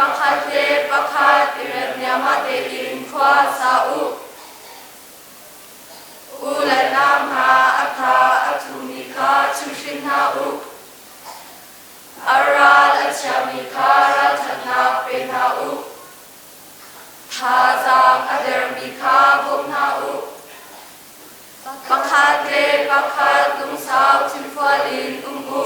pakhat le pakhat i remniamah tein khua sa u. U le nau hna a tha a thumi kha chimhhrin hna u. A ral a chiami kha ralṭhatnak pe hna u. Thazaang a dermi kha bawm hna u. Pakhat le pakhat lungsau thinfual in um u.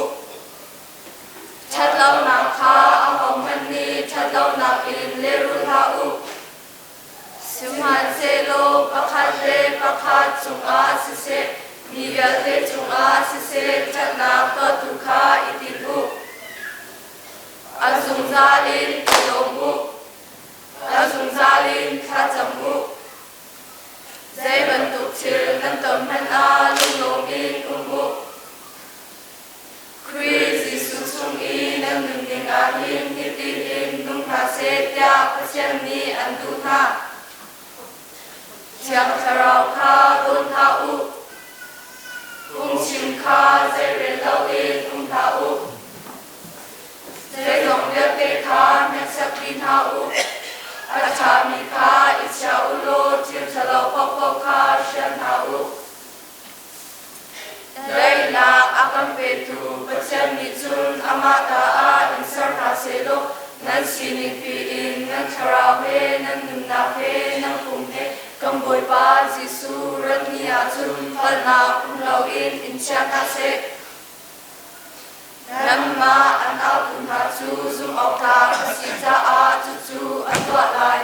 Ṭhatlonak kha ahohmanh nih ṭhatlonak in lehrul hlah u. Sihmanhsehlaw pakhat le pakhat cungah siseh, mi vialte cungah siseh ṭhatnak tuahtu kha i tim u. A zungzal in i lawm u. A zungzal in thlacam u. Zei bantuk thil nan ton hmanh ah lunglawm in um u. Khrih Jesuh chung i nan nunning ah hin hitin in nung hna seh tiah Pathian nih an duh hna. Thiang Thlarau kha dawn hna u. Phungchim kha zeirel loin um hlah u. Zeizong vialte kha hneksak dih hna u. A ṭhami kha i chia u law thil ṭhalo paohpaoh kha hrial hna u. Daihnak a kan petu Pathian nih cun amah ta ah in ser hna sehlaw nan sining piin nan thlarau he nan nunnak he nan pum he kan Bawipa Jesuh rat ni ahcun palhnak um loin in chia hna seh. Nanmah an autu hna cu zumhawktlak a si caah cucu an tuah lai.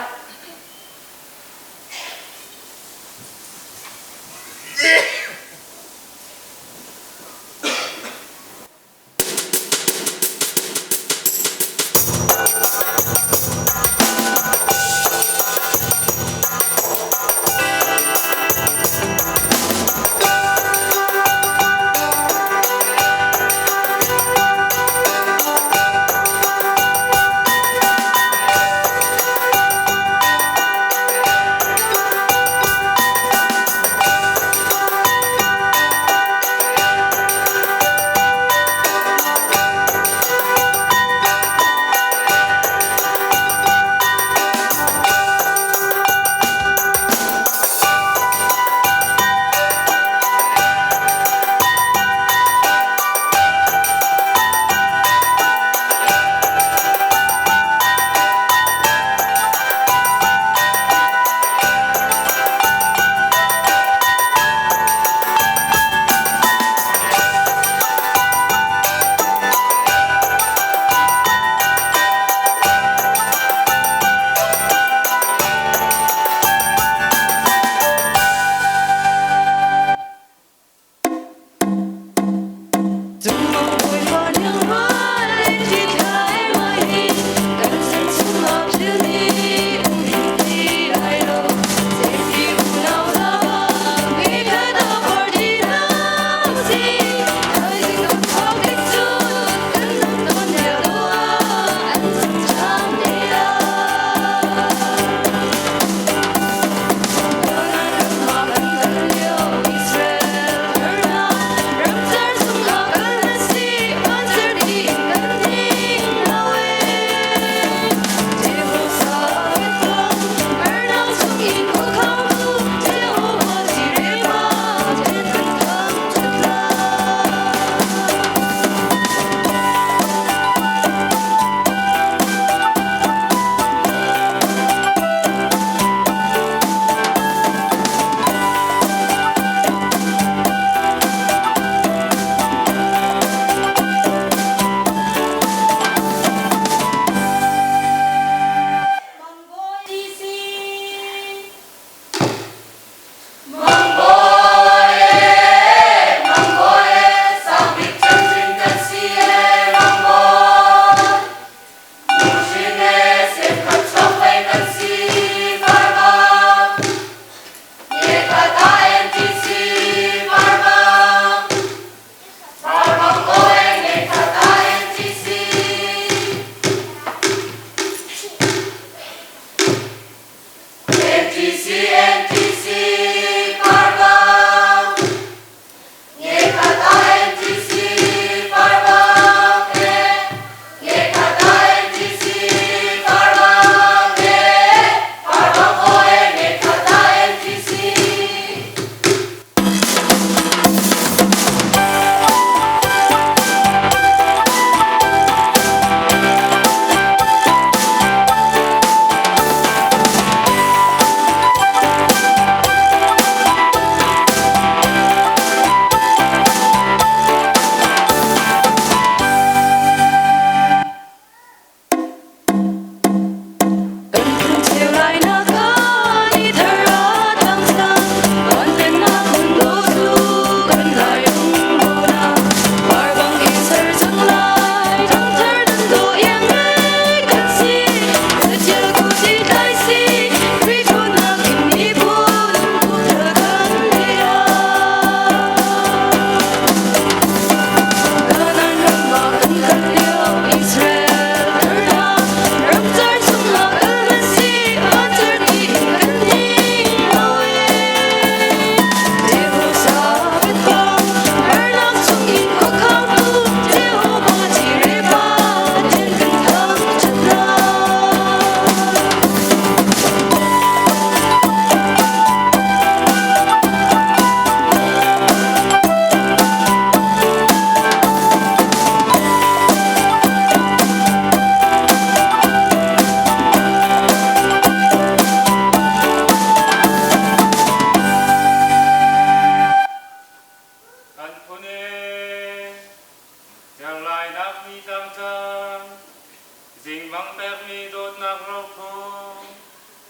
Zingmang pekmi dawtnak rophung,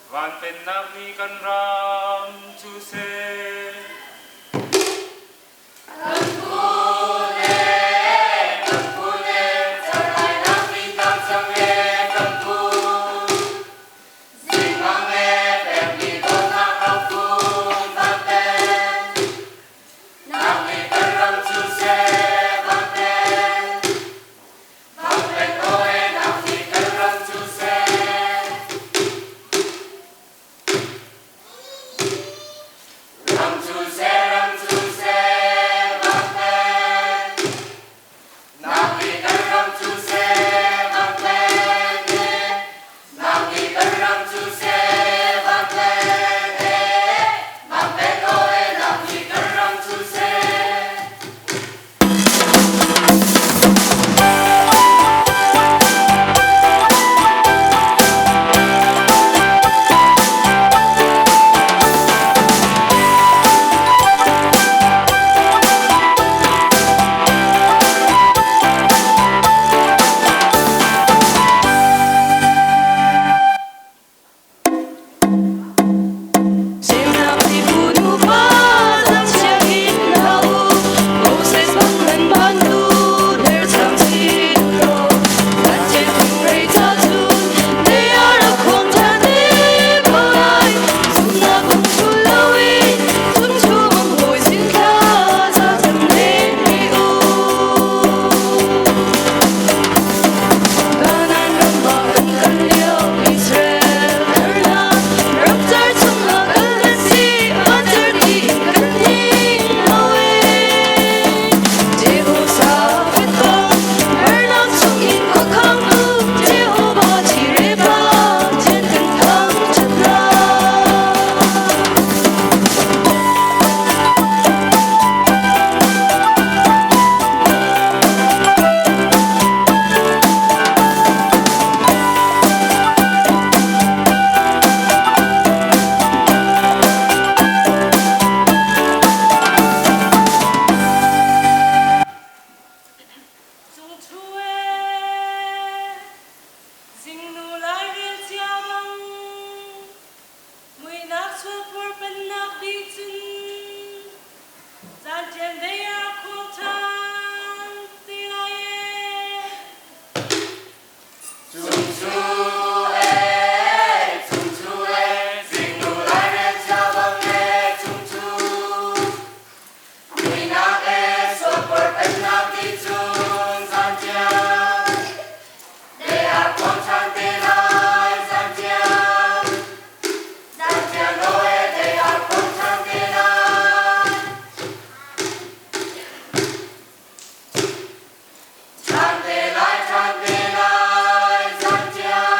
van pennak nih kan ram cu seh. Kan phun ee, kan phun ee, cerhlainak ni tam cang ee, kan phun. Zingmang ee, pekmi dawtnak rophung, van pen. Nak nih kan ram cu seh, van pen. Van pen aw ee, nak nih kan ram cu seh. Ram cu seh, ram cu seh, van pen. Nak nih kan ram cu seh, van pen ee. Nak nih kan ram cu seh, van pen ee. Van pen aw ee, nak nih kan ram cu seh. Zingnu lairel cia bang muihnak chuakphur pennak dih cun zanṭian dei ah khuang ṭhan te lai ee. Cungcu ee, cungcu ee, zingnu lairel cia bang ee, cungcu. Muihnak ee, sualpur pennak dih cun zanṭian dei ah khuang ṭhan te lai, zanṭian. Zanṭian aw ee, dei ah khuang ṭhan te lai. Ṭhan te lai, ṭhan te lai, zanṭian.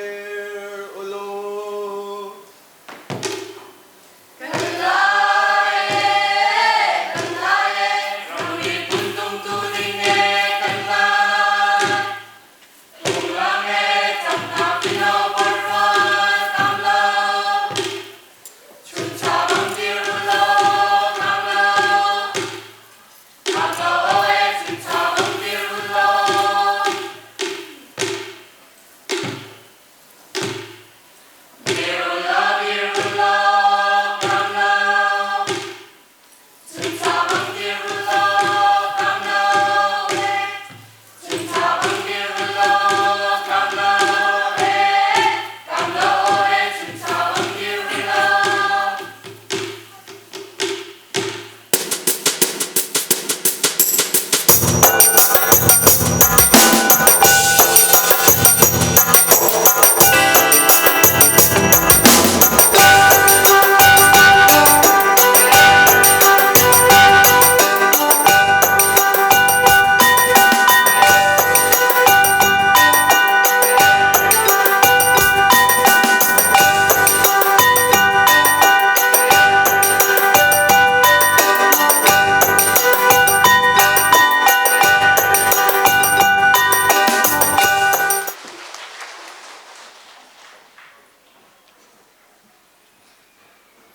Siseh.